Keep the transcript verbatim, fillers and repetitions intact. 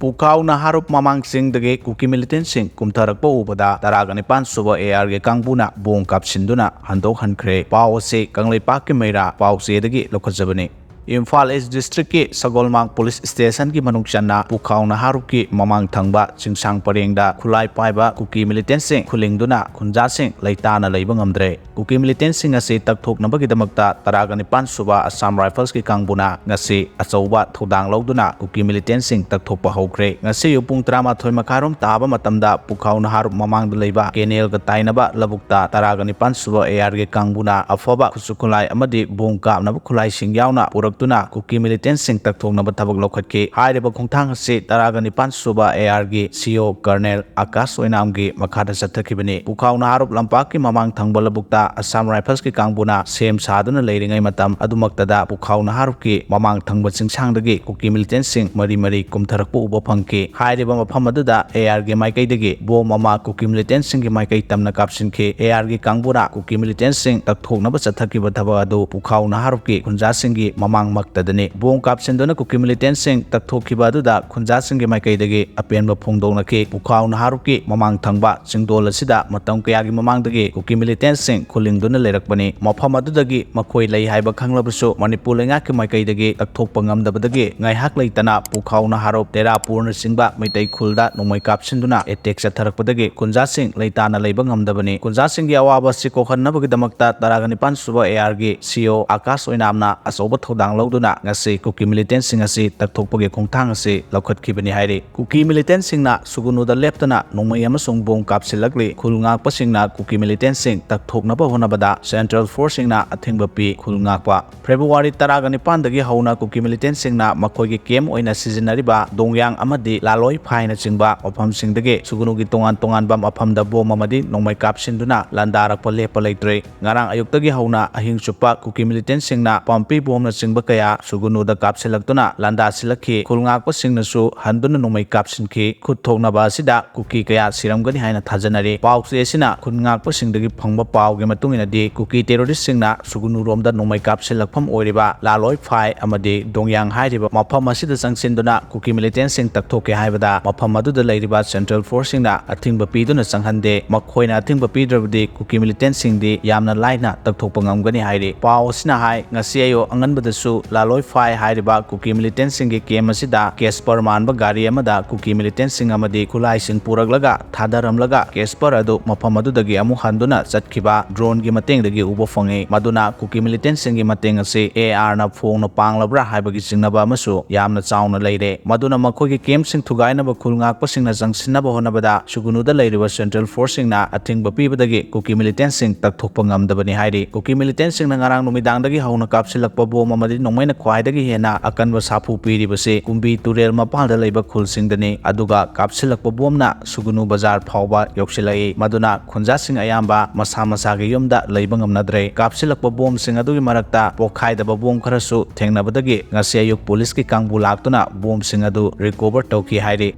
ꯄꯨꯈꯥꯎ ꯅꯍꯥꯔꯨꯞ ꯃꯃꯥꯡ ꯆꯤꯡꯗꯒꯤ ꯀꯨꯀꯤ ꯃꯤꯂꯤꯇꯦꯟꯁꯤꯡ ꯀꯨꯝꯊꯔꯛꯄ ꯎꯕꯗ ꯇꯔꯥꯒ ꯅꯤꯄꯥꯟ ꯁꯨꯕ ꯑꯦ ꯑꯥꯔꯒꯤ ꯀꯥꯡꯕꯨꯅ ꯕꯣꯝ ꯀꯥꯞꯁꯤꯟꯗꯨꯅ ꯍꯟꯗꯣꯛꯍꯟꯈ꯭ꯔꯦ꯫ ꯄꯥꯎ ꯑꯁꯤ ꯀꯪꯂꯩꯄꯥꯛꯀꯤ ꯃꯩꯔꯥ ꯄꯥꯎꯆꯦꯗꯒꯤ ꯂꯧꯈꯠꯆꯕꯅꯤ꯫ ꯏꯝꯐꯥꯜ ꯏꯁ ꯗꯤꯁꯇ꯭ꯔꯤꯛꯀꯤ ꯁꯒꯣꯜꯃꯥꯡ ꯄꯨꯂꯤꯁ ꯁ꯭ꯇꯦꯁꯟꯒꯤ ꯃꯅꯨꯡ ꯆꯟꯅ ꯄꯨꯈꯥꯎ ꯅꯍꯥꯔꯨꯞꯀꯤ ꯃꯃꯥꯡ ꯊꯪꯕ ꯆꯤꯡꯁꯥꯡ ꯄꯔꯦꯡꯗ ꯈꯨꯠꯂꯥꯏ ꯄꯥꯏꯕ ꯀꯨꯀꯤ ꯃꯤꯂꯤꯇꯦꯟꯁꯤꯡ ꯈꯨꯂꯤꯡꯗꯨꯅ ꯈꯨꯟꯖꯥꯁꯤꯡ ꯂꯩꯇꯥꯅ ꯂꯩꯕ ꯉꯝꯗ꯭ꯔꯦ꯫ ꯀꯨꯀꯤ ꯃꯤꯂꯤꯇꯦꯟꯁꯤꯡ ꯑꯁꯤ ꯇꯛꯊꯣꯛꯅꯕꯒꯤꯗꯃꯛꯇ ꯇꯔꯥꯒ ꯅꯤꯄꯥꯟ ꯁꯨꯕ ꯑꯁꯥꯝ ꯔꯥꯏꯐꯜꯁꯀꯤ ꯀꯥꯡꯕꯨꯅ ꯉꯁꯤ ꯑꯆꯧꯕ ꯊꯧꯗꯥꯡ ꯂꯧꯗꯨꯅ ꯀꯨꯀꯤ ꯃꯤꯂꯤꯇꯦꯟꯁꯤꯡ ꯇꯛꯊꯣꯛꯄ ꯍꯧꯈ꯭ꯔꯦ꯫ ꯉꯁꯤ ꯑꯌꯨꯛ ꯄꯨꯡ ꯇꯔꯥꯃꯥꯊꯣꯏ ꯃꯈꯥꯏꯔꯣꯝ ꯇꯥꯕ ꯃꯇꯝꯗ ꯄꯨꯈꯥꯎ ꯅꯍꯥꯔꯨꯞ ꯃꯃꯥꯡꯗ ꯂꯩꯕ ꯀꯦꯅꯦꯜꯒ ꯇꯥꯏꯅꯕ ꯂꯧꯕꯨꯛꯇ ꯇꯔꯥꯒ ꯅꯤꯄꯥꯟ ꯁꯨꯕ ꯑꯦ ꯑꯥꯔꯒꯤ ꯀꯥꯡꯕꯨꯅ ꯑꯐꯕ ꯈꯨꯠꯁꯨ ꯈꯨꯠꯂꯥꯏ ꯑꯃꯗꯤ ꯕꯣꯝ ꯀꯥꯞꯅꯕ ꯈꯨꯠꯂꯥꯏꯁꯤꯡ ꯌꯥꯎꯅ ꯄꯨꯔꯛꯇꯨꯅ ꯀꯨꯀꯤ ꯃꯤꯂꯤꯇꯦꯟꯁꯤꯡ ꯇꯛꯊꯣꯛꯅꯕ ꯊꯕꯛ ꯂꯧꯈꯠꯈꯤ꯫ ꯍꯥꯏꯔꯤꯕ ꯈꯣꯡꯊꯥꯡ ꯑꯁꯤ ꯇꯔꯥꯒ ꯅꯤꯄꯥꯟ ꯁꯨꯕ ꯑꯦ ꯑꯥꯔꯒꯤ ꯁꯤ ꯑꯣ ꯀꯔꯅꯦꯜ ꯑꯀꯥꯁ ꯑꯣꯏꯅꯥꯝꯒꯤ ꯃꯈꯥꯗ ꯆꯠꯊꯈꯤꯕꯅꯤ꯫ ꯄꯨꯈꯥꯎ ꯅꯍꯥꯔꯨꯞ ꯂꯝꯄꯥꯛꯀꯤ ꯃꯃꯥꯡ ꯊꯪꯕ ꯂꯧꯕꯨꯛꯇ ꯑꯁꯥꯝ ꯔꯥꯏꯐꯜꯁꯀꯤ ꯀꯥꯡꯕꯨꯅ ꯁꯦꯝ ꯁꯥꯗꯨꯅ ꯂꯩꯔꯤꯉꯩ ꯃꯇꯝ ꯑꯗꯨꯃꯛꯇꯗ ꯄꯨꯈꯥꯎ ꯅꯍꯥꯔꯨꯞꯀꯤ ꯃꯃꯥꯡ ꯊꯪꯕ ꯆꯤꯡꯁꯥꯡꯗꯒꯤ ꯀꯨꯀꯤ ꯃꯤꯂꯤꯇꯦꯟꯁꯤꯡ ꯃꯔꯤ ꯃꯔꯤ ꯀꯨꯝꯊꯔꯛꯄ ꯎꯕ ꯐꯪꯈꯤ꯫ ꯍꯥꯏꯔꯤꯕ ꯃꯐꯝ ꯑꯗꯨꯗ ꯑꯦ ꯑꯥꯔꯒꯤ ꯃꯥꯏꯀꯩꯗꯒꯤ ꯕꯣꯝ ꯑꯃ ꯀꯨꯀꯤ ꯃꯤꯂꯤꯇꯦꯟꯁꯤꯡꯒꯤ ꯃꯥꯏꯀꯩ ꯇꯝꯅ ꯀꯥꯞꯁꯤꯟꯈꯤ꯫ ꯑꯦ ꯑꯥꯔꯒꯤ ꯀꯥꯡꯕꯨꯅ ꯀꯨꯀꯤ ꯃꯤꯂꯤꯇꯦꯟꯁꯤꯡ ꯇꯛꯊꯣꯛꯅꯕ ꯆꯠꯊꯈꯤꯕ ꯊꯕꯛ ꯑꯗꯨ ꯄꯨꯈꯥꯎ ꯅꯍꯥꯔꯨꯞꯀꯤ ꯈꯨꯟꯖꯥꯁꯤꯡꯒꯤ ꯃꯃꯥꯡꯃꯛꯇꯗꯅꯤ꯫ ꯕꯣꯝ ꯀꯥꯞꯁꯤꯟꯗꯨꯅ ꯀꯨꯀꯤ ꯃꯤꯂꯤꯇꯦꯟꯁꯤꯡ ꯇꯛꯊꯣꯛꯈꯤꯕ ꯑꯗꯨꯗ ꯈꯨꯟꯖꯥꯁꯤꯡꯒꯤ ꯃꯥꯏꯀꯩꯗꯒꯤ ꯑꯄꯦꯟꯕ ꯐꯣꯡꯗꯣꯛꯅꯈꯤ꯫ ꯄꯨꯈꯥꯎ ꯅꯍꯥꯔꯨꯞꯀꯤ ꯃꯃꯥꯡ ꯊꯪꯕ ꯆꯤꯡꯗꯣꯜ ꯑꯁꯤꯗ ꯃꯇꯝ ꯀꯌꯥꯒꯤ ꯃꯃꯥꯡꯗꯒꯤ ꯀꯨꯀꯤ ꯃꯤꯂꯤꯇꯦꯟꯁꯤꯡ ꯈꯨꯂꯤꯡꯗꯨꯅ ꯂꯩꯔꯛꯄꯅꯤ꯫ ꯃꯐꯝ ꯑꯗꯨꯗꯒꯤ ꯃꯈꯣꯏ ꯂꯩ ꯍꯥꯏꯕ ꯈꯪꯂꯕꯁꯨ ꯃꯅꯤꯄꯨꯔ ꯂꯩꯉꯥꯛꯀꯤ ꯃꯥꯏꯀꯩꯗꯒꯤ ꯇꯛꯊꯣꯛꯄ ꯉꯝꯗꯕꯗꯒꯤ ꯉꯥꯏꯍꯥꯛ ꯂꯩꯇꯅ ꯄꯨꯈꯥꯎ ꯅꯍꯥꯔꯨꯞ ꯇꯦꯔꯥꯄꯨꯔꯅꯆꯤꯡꯕ ꯃꯩꯇꯩ ꯈꯨꯜꯗ ꯅꯣꯡꯃꯩ ꯀꯥꯞꯁꯤꯟꯗꯨꯅ ꯑꯦꯇꯦꯛ ꯆꯠꯊꯔꯛꯄꯗꯒꯤ ꯈꯨꯟꯖꯥꯁꯤꯡ ꯂꯩꯇꯥꯅ ꯂꯩꯕ ꯉꯝꯗꯕꯅꯤ꯫ ꯈꯨꯟꯖꯥꯁꯤꯡꯒꯤ ꯑꯋꯥꯕ ꯑꯁꯤ ꯀꯣꯛꯍꯟꯅꯕꯒꯤꯗꯃꯛꯇ ꯇꯔꯥꯒ ꯅꯤꯄꯥꯟ ꯁꯨꯕ ꯑꯦ ꯑꯥꯔꯒꯤ ꯁꯤ ꯑꯣ ꯑꯀꯥꯁ ꯑꯣꯏꯅꯥꯝꯅ ꯑꯆꯧꯕ ꯊꯧꯗꯥꯡ ꯂꯧꯗꯨꯅ ꯉꯁꯤ ꯀꯨꯀꯤ ꯃꯤꯂꯤꯇꯦꯟꯁꯤꯡ ꯑꯁꯤ ꯇꯛꯊꯣꯛꯄꯒꯤ ꯈꯣꯡꯊꯥꯡ ꯑꯁꯤ ꯂꯧꯈꯠꯈꯤꯕꯅꯤ ꯍꯥꯏꯔꯤ꯫ ꯀꯨꯀꯤ ꯃꯤꯂꯤꯇꯦꯟꯁꯤꯡꯅ ꯁꯨꯒꯨꯅꯨꯗ ꯂꯦꯞꯇꯅ ꯅꯣꯡꯃꯩ ꯑꯃꯁꯨꯡ ꯕꯣꯝ ꯀꯥꯞꯁꯤꯜꯂꯛꯂꯤ꯫ ꯈꯨꯜ ꯉꯥꯛꯄꯁꯤꯡꯅ ꯀꯨꯀꯤ ꯃꯤꯂꯤꯇꯦꯟꯁꯤꯡ ꯇꯛꯊꯣꯛꯅꯕ ꯍꯣꯠꯅꯕꯗ ꯁꯦꯟꯇ꯭ꯔꯦꯜ ꯐꯣꯔꯁꯁꯤꯡꯅ ꯑꯊꯤꯡꯕ ꯄꯤ꯫ ꯈꯨꯜ ꯉꯥꯛꯄ꯫ ꯐꯦꯕ꯭ꯔꯨꯋꯥꯔꯤ ꯇꯔꯥꯒ ꯅꯤꯄꯥꯟꯗꯒꯤ ꯍꯧꯅ ꯀꯨꯀꯤ ꯃꯤꯂꯤꯇꯦꯟꯁꯤꯡꯅ ꯃꯈꯣꯏꯒꯤ ꯀꯦꯝꯞ ꯑꯣꯏꯅ ꯁꯤꯖꯤꯟꯅꯔꯤꯕ ꯗꯣꯡꯌꯥꯡ ꯑꯃꯗꯤ ꯂꯥꯂꯣꯏ ꯐꯥꯏꯅꯆꯤꯡꯕ ꯃꯐꯝꯁꯤꯡꯗꯒꯤ ꯁꯨꯒꯨꯅꯨꯒꯤ ꯇꯣꯉꯥꯟ ꯇꯣꯉꯥꯟꯕ ꯃꯐꯝꯗ ꯕꯣꯝ ꯑꯃꯗꯤ ꯅꯣꯡꯃꯩ ꯀꯥꯞꯁꯤꯟꯗꯨꯅ ꯂꯥꯟꯗꯥꯔꯛꯄ ꯂꯦꯞꯄ ꯂꯩꯇ꯭ꯔꯦ꯫ ꯉꯔꯥꯡ ꯑꯌꯨꯛꯇꯒꯤ ꯍꯧꯅ ꯑꯍꯤꯡ ꯆꯨꯞꯄ ꯀꯨꯀꯤ ꯃꯤꯂꯤꯇꯦꯟꯁꯤꯡꯅ ꯄꯥꯝꯄꯤ ꯕꯣꯝꯅꯆꯤꯡꯕ ꯀꯌꯥ ꯁꯨꯒꯨꯅꯨꯗ ꯀꯥꯞꯁꯤꯜꯂꯛꯇꯨꯅ ꯂꯥꯟꯗꯥꯁꯤꯜꯂꯛꯈꯤ꯫ ꯈꯨꯜ ꯉꯥꯛꯄꯁꯤꯡꯅꯁꯨ ꯍꯟꯗꯨꯅ ꯅꯣꯡꯃꯩ ꯀꯥꯞꯁꯤꯟꯈꯤ꯫ ꯈꯨꯠ ꯊꯣꯛꯅꯕ ꯑꯁꯤꯗ ꯀꯨꯀꯤ ꯀꯌꯥ ꯁꯤꯔꯝꯒꯅꯤ ꯍꯥꯏꯅ ꯊꯥꯖꯅꯔꯤ꯫ ꯄꯥꯎꯆꯦ ꯑꯁꯤꯅ ꯈꯨꯟ ꯉꯥꯛꯄꯁꯤꯡꯗꯒꯤ ꯐꯪꯕ ꯄꯥꯎꯒꯤ ꯃꯇꯨꯡ ꯏꯟꯅꯗꯤ, ꯀꯨꯀꯤ ꯇꯦꯔꯣꯔꯤꯁꯁꯤꯡꯅ ꯁꯨꯒꯨꯅꯨꯔꯣꯝꯗ ꯅꯣꯡꯃꯩ ꯀꯥꯞꯁꯤꯜꯂꯛꯐꯝ ꯑꯣꯏꯔꯤꯕ ꯂꯥꯂꯣꯏ ꯐꯥꯏ ꯑꯃꯗꯤ ꯗꯣꯡꯌꯥꯡ ꯍꯥꯏꯔꯤꯕ ꯃꯐꯝ ꯑꯁꯤꯗ ꯆꯪꯁꯤꯟꯗꯨꯅ ꯀꯨꯀꯤ ꯃꯤꯂꯤꯇꯦꯟꯁꯤꯡ ꯇꯛꯊꯣꯛꯀꯦ ꯍꯥꯏꯕꯗ, ꯃꯐꯝ ꯑꯗꯨꯗ ꯂꯩꯔꯤꯕ ꯁꯦꯟꯇ꯭ꯔꯦꯜ ꯐꯣꯔꯁꯁꯤꯡꯅ ꯑꯊꯤꯡꯕ ꯄꯤꯗꯨꯅ ꯆꯪꯍꯟꯗꯦ꯫ ꯃꯈꯣꯏꯅ ꯑꯊꯤꯡꯕ ꯄꯤꯗ꯭ꯔꯕꯗꯤ ꯀꯨꯀꯤ ꯃꯤꯂꯤꯇꯦꯟꯁꯤꯡꯗꯤ ꯌꯥꯝꯅ ꯂꯥꯏꯅ ꯇꯛꯊꯣꯛꯄ ꯉꯝꯒꯅꯤ ꯍꯥꯏꯔꯤ꯫ ꯄꯥꯎ ꯑꯁꯤꯅ ꯍꯥꯏ, ꯉꯁꯤ ꯑꯌꯨꯛ ꯑꯉꯟꯕꯗꯁꯨ ꯂꯥꯂꯣꯏ ꯐꯥꯏ ꯍꯥꯏꯔꯤꯕ ꯀꯨꯀꯤ ꯃꯤꯂꯤꯇꯦꯟꯁꯤꯡꯒꯤ ꯀꯦꯝ ꯑꯁꯤꯗ ꯀꯦꯁꯄꯔ ꯃꯥꯟꯕ ꯒꯥꯔꯤ ꯑꯃꯗ ꯀꯨꯀꯤ ꯃꯤꯂꯤꯇꯦꯟꯁꯤꯡ ꯑꯃꯗꯤ ꯈꯨꯠꯂꯥꯏꯁꯤꯡ ꯄꯨꯔꯛꯂꯒ ꯊꯥꯗꯔꯝꯂꯒ, ꯀꯦꯁꯄꯔ ꯑꯗꯨ ꯃꯐꯝ ꯑꯗꯨꯗꯒꯤ ꯑꯃꯨꯛ ꯍꯟꯗꯨꯅ ꯆꯠꯈꯤꯕ ꯗ꯭ꯔꯣꯟꯒꯤ ꯃꯇꯦꯡꯗꯒꯤ ꯎꯕ ꯐꯪꯉꯤ꯫ ꯃꯗꯨꯅ ꯀꯨꯀꯤ ꯃꯤꯂꯤꯇꯦꯟꯁꯤꯡꯒꯤ ꯃꯇꯦꯡ ꯑꯁꯤ ꯑꯦ ꯑꯥꯔꯅ ꯐꯣꯡꯅ ꯄꯥꯡꯂꯕ꯭ꯔꯥ ꯍꯥꯏꯕꯒꯤ ꯆꯤꯡꯅꯕ ꯑꯃꯁꯨ ꯌꯥꯝꯅ ꯆꯥꯎꯅ ꯂꯩꯔꯦ꯫ ꯃꯗꯨꯅ ꯃꯈꯣꯏꯒꯤ ꯀꯦꯝꯁꯤꯡ ꯊꯨꯒꯥꯏꯅꯕ ꯈꯨꯜ ꯉꯥꯛꯄꯁꯤꯡꯅ ꯆꯪꯁꯤꯟꯅꯕ ꯍꯣꯠꯅꯕꯗ ꯁꯨꯒꯨꯅꯨꯗ ꯂꯩꯔꯤꯕ ꯁꯦꯟꯇ꯭ꯔꯦꯜ ꯐꯣꯔꯁꯁꯤꯡꯅ ꯑꯊꯤꯡꯕ ꯄꯤꯕꯗꯒꯤ ꯀꯨꯀꯤ ꯃꯤꯂꯤꯇꯦꯟꯁꯤꯡ ꯇꯛꯊꯣꯛꯄ ꯉꯝꯗꯕꯅꯤ ꯍꯥꯏꯔꯤ꯫ ꯀꯨꯀꯤ ꯃꯤꯂꯤꯇꯦꯟꯁꯤꯡꯅ ꯉꯔꯥꯡ ꯅꯨꯃꯤꯗꯥꯡꯗꯒꯤ ꯍꯧꯅ ꯀꯥꯞꯁꯤꯜꯂꯛꯄ ꯕꯣꯝ ꯑꯃꯗꯤ ꯅꯣꯡꯃꯩꯅ ꯈ꯭ꯋꯥꯏꯗꯒꯤ ꯍꯦꯟꯅ ꯑꯀꯟꯕ ꯁꯥꯐꯨ ꯄꯤꯔꯤꯕꯁꯤ ꯀꯨꯝꯕꯤ ꯇꯨꯔꯦꯜ ꯃꯄꯥꯟꯗ ꯂꯩꯕ ꯈꯨꯜꯁꯤꯡꯗꯅꯤ꯫ ꯑꯗꯨꯒ ꯀꯥꯞꯁꯤꯜꯂꯛꯄ ꯕꯣꯝꯅ ꯁꯨꯒꯨꯅꯨ ꯕꯖꯥꯔ ꯐꯥꯎꯕ ꯌꯧꯁꯤꯜꯂꯛꯏ꯫ ꯃꯗꯨꯅ ꯈꯨꯟꯖꯥꯁꯤꯡ ꯑꯌꯥꯝꯕ ꯃꯁꯥ ꯃꯁꯥꯒꯤ ꯌꯨꯝꯗ ꯂꯩꯕ ꯉꯝꯅꯗ꯭ꯔꯦ꯫ ꯀꯥꯞꯁꯤꯜꯂꯛꯄ ꯕꯣꯝꯁꯤꯡ ꯑꯗꯨꯒꯤ ꯃꯔꯛꯇ ꯄꯣꯈꯥꯏꯗꯕ ꯕꯣꯝ ꯈꯔꯁꯨ ꯊꯦꯡꯅꯕꯗꯒꯤ ꯉꯁꯤ ꯑꯌꯨꯛ ꯄꯨꯂꯤꯁꯀꯤ ꯀꯥꯡꯕꯨ ꯂꯥꯛꯇꯨꯅ ꯕꯣꯝꯁꯤꯡ ꯑꯗꯨ ꯔꯤꯀꯣꯚꯔ ꯇꯧꯈꯤ ꯍꯥꯏꯔꯤ꯫